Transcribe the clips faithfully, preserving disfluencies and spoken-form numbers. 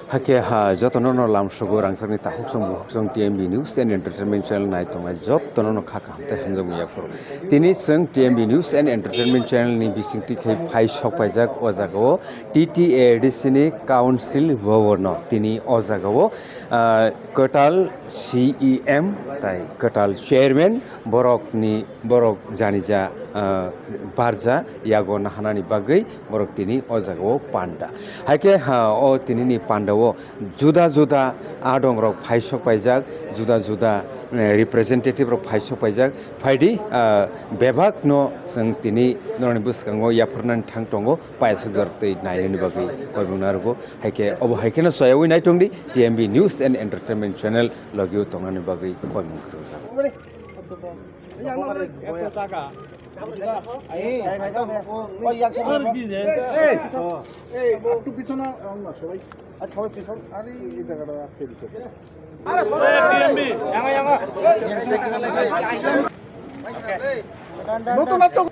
Hakhe ha jotono no lamsogo rangchakni takhuk song bukhuk song T M B News and Entertainment Channel nai tongnai jotono no kha kaham tei hamjakmung yaphuru. Tini chwng T M B News and Entertainment Channel ni bisingtwi khai phai sok paijak o jagao T T A D C ni Council Bhavan no tini o jagao, ah, kwtal C E M tai kwtal chairman borokni borok janija, ah, barja yago nahanani bagwi borok tini o jagao panda. Haikhe ha o tinini pandao juda juda adongrok phaisok paijak, juda juda, eh, representative rok phaisok paijak. Phaidi, ah, bebakno chwng tini norokni bwskango yapharnani thang tongo, paisok jora tei nainani bagwi koimung narwgo. Haikhe obo haikheno soyawi naitongdi T M B News and Entertainment Channel logio tongnani bagwi koimung kwrwkjak.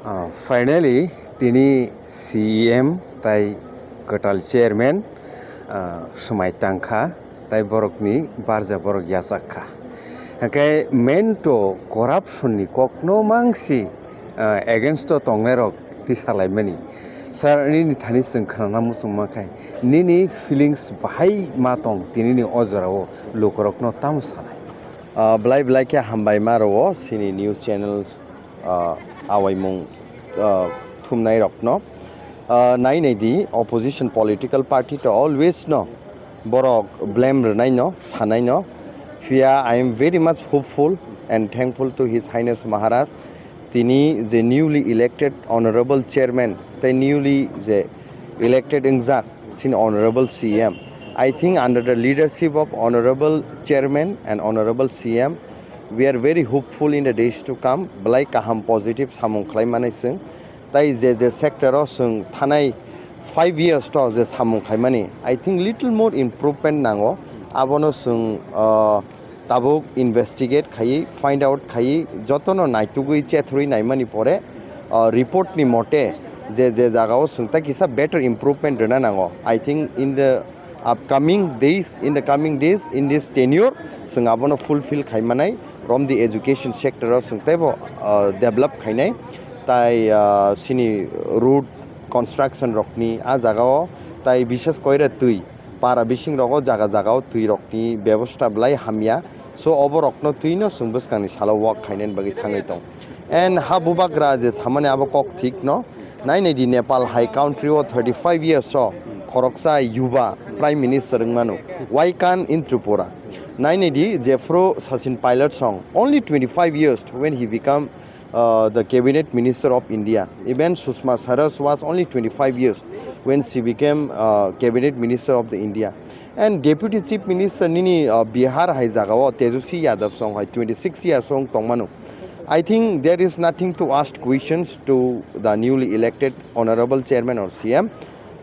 Ah, finally, tini C E M tai kwtal chairman, ah, swmai tangkha. Tai borokni barja borok yachak kha. Hwnkhe main to corruption ni kokno mangsi, ah, against o tongnairok tisalaimani. Sir, nini thani chwng khwnana muchung mankhai, nini feelings bahai ma tong tinini o jorao lukurokno tamo sanai? Ah, belai belai khe hambai ma rwo chini news channels, ah, awaimung, ah, thumnai rokno. Ah, nai nai di, opposition political party to always no borok blame rwnai no, sanai no. Phiya I am very much hopeful and thankful to His Highness Maharaj. Tini je newly elected honorable chairman, tei newly je elected wngjak chini honorable C M. I think under the leadership of honorable chairman and honorable C M, we are very hopeful in the days to come. Belai kaham positive samung khlai manai chwng. Tai je je sector o chwng thanai five years to je samung khaimani, I think little more improvement nango. Abono chwng, ah, tabuk investigate khaiwi, find out khaiwi, jotono naitugwi chethurwi naimani pore, ah, report ni mote je je jagao chwng tai kisa better improvement rwna nango. I think in the upcoming days, in the coming days, in this tenure, chwng abono fulfill khaimanai, from the education sector o chwng teibo, ah, develop khainai, tai, ah, chini road construction rokni a jagao, tai bishes koira twi para bising rogo jaga jagao twi rokni bebosta belai hamya, so oborokno twino chwng bwskangni salo work khainani bagwi thangwi tong. And ha bubagra je samani abo kok thik no, nai nai di Nepal hai country o thirty five years o khoroksa yuba prime minister wngmano. Why can't in Tripura? Nai nai di jephru Sachin Pilot song, only twenty five years when he become, uh, the cabinet minister of India. Even Sushma Swaraj was only twenty five years when she became, uh, cabinet minister of the India. And deputy chief minister nini, uh, Bihar hai jagao Tejoshi Yadav song hai twenty six years song tongmano. I think there is nothing to ask questions to the newly elected honorable chairman or C M.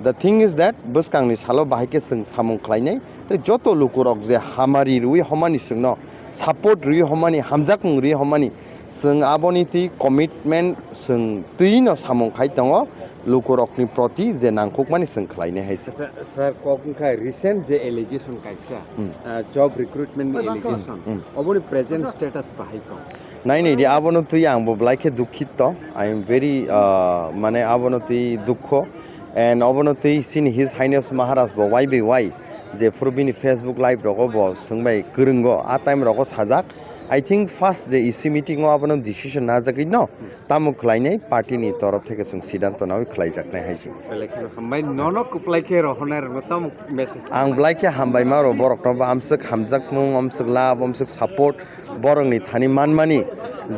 The thing is that bwskangni salo bahai khe chwng samung khlainai tei joto lukurok je hamari rwi homani chwngno support rwi homani, hamjakmung rwi homani, chwng aboni twi commitment chwng twino samung khai tongo, lukurokni proti je nangkukmani chwng khlainai hai se. Acha, sir, kok wngkha recent je allegation kaisa, Hmm. ah, job recruitment ni allegation, Hmm. oboni present status bahai tong? Nai nai di, abono twi ang bo belai khe dukhito. I am very, uh, mane abono twi dukho. And obono twi chini His Highness Maharaj bo Y B Y jephru bini Facebook live rogo bo swngbai kwrwngo, a time rogo sajak. I think first je E C meeting o abono decision najagwi no, tamo khlainai party ni torof theke chwng siddhanto nawi khlaijaknai hai se. Belai kheno hambai, nono kwplai khe rohornai rokno tamo message? Ang belai khe hambai ma rw borokno bo, amswk hamjakmung, amswk love, amswk support, borokni thani manmani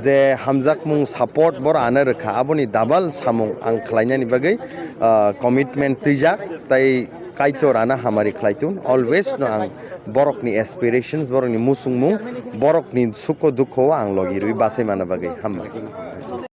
je hamjakmung support bor ano rwkha, aboni double samung ang khlainani bagwi, ah, commitment twijak, tai Kaitor ano hamari khlai tun, always no ang borokni aspirations, borokni muchungmung, borokni sukho dukho o ang logi rwi bachai manna bagwi. Hambai.